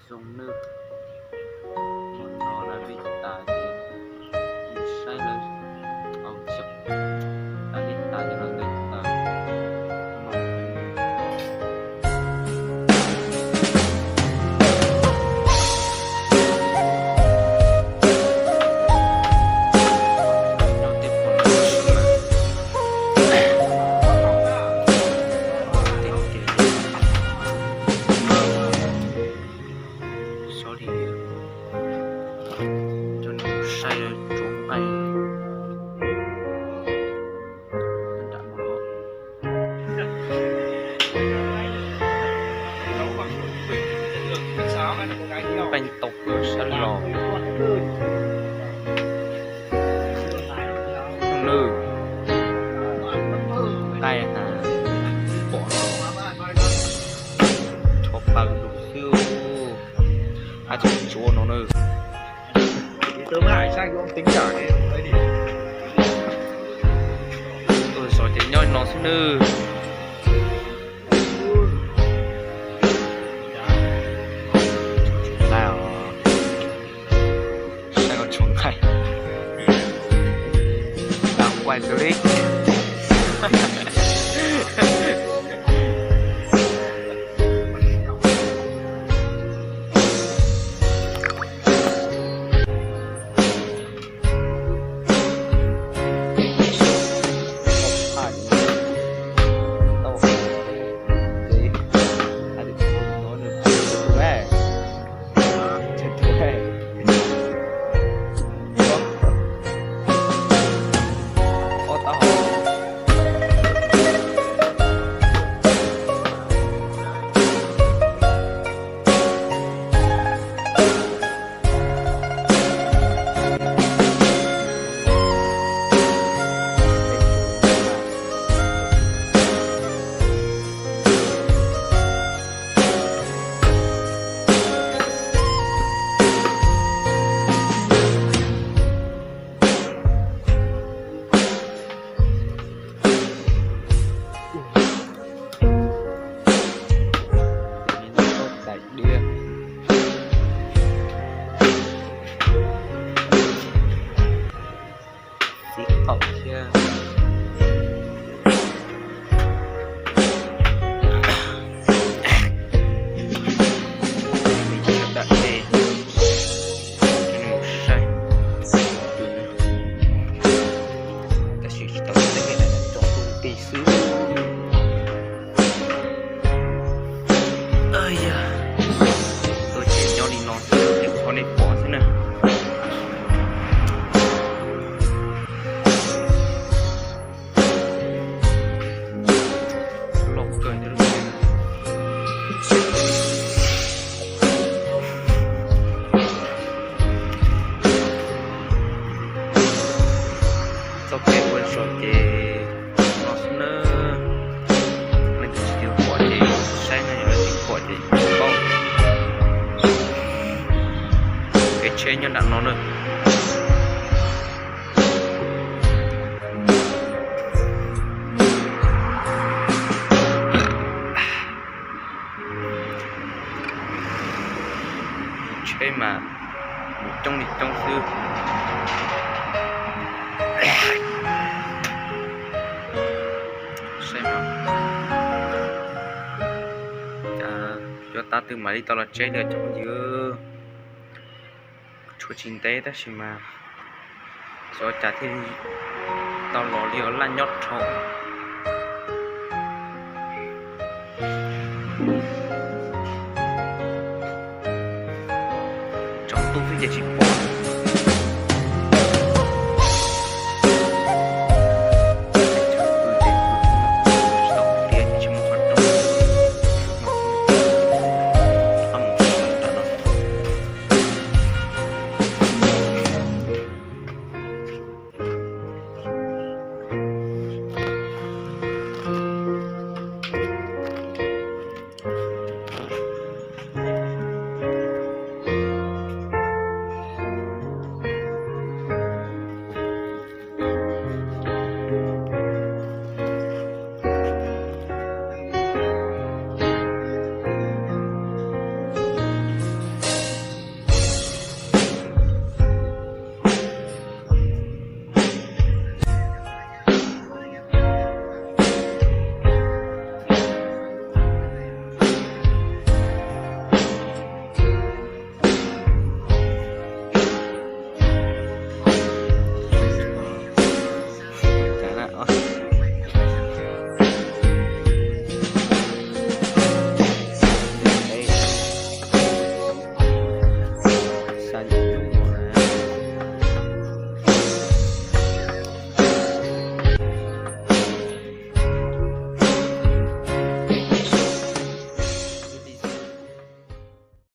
Zoo nawb, hmo no lawv dej tas ces mus saib lawv, au, lawv dej tas ces lawv dej tas. Xyov li, coj nej mus saib tsuav nqaij nram no. Nqaij tau kawg sab los. Nws nqaij na, pom rho plaws lug xwb, hab tsuav no na. Zov ces nyob no xwb nawb. Saib os, saib os tsuav nqaij. Tau quaj xwb li. Txiv qaum thiab. Sawv daws mus saib, tab sis tsis tau teb, tsoom tub ti xwb. Tuaj ces nyob li no xwb, qhov nej pom xwb na. Loj kawg li. Txoj kev ua zog ces no xwb na. Leej twg tsis pom ces saib na, yog leej twg pom ces paub. Kev tsheb nyob nram no na. Tsheb mas coob li coob xwb. Saib mas, cov tab twg mam li tau los tsheb li cov phooj ywg. Tshuav tsis ntev tab sis mas xyov cas thiaj tau los li os, laj nyob dhau. Tsaus ntuj xwb ces tsis pom. Os.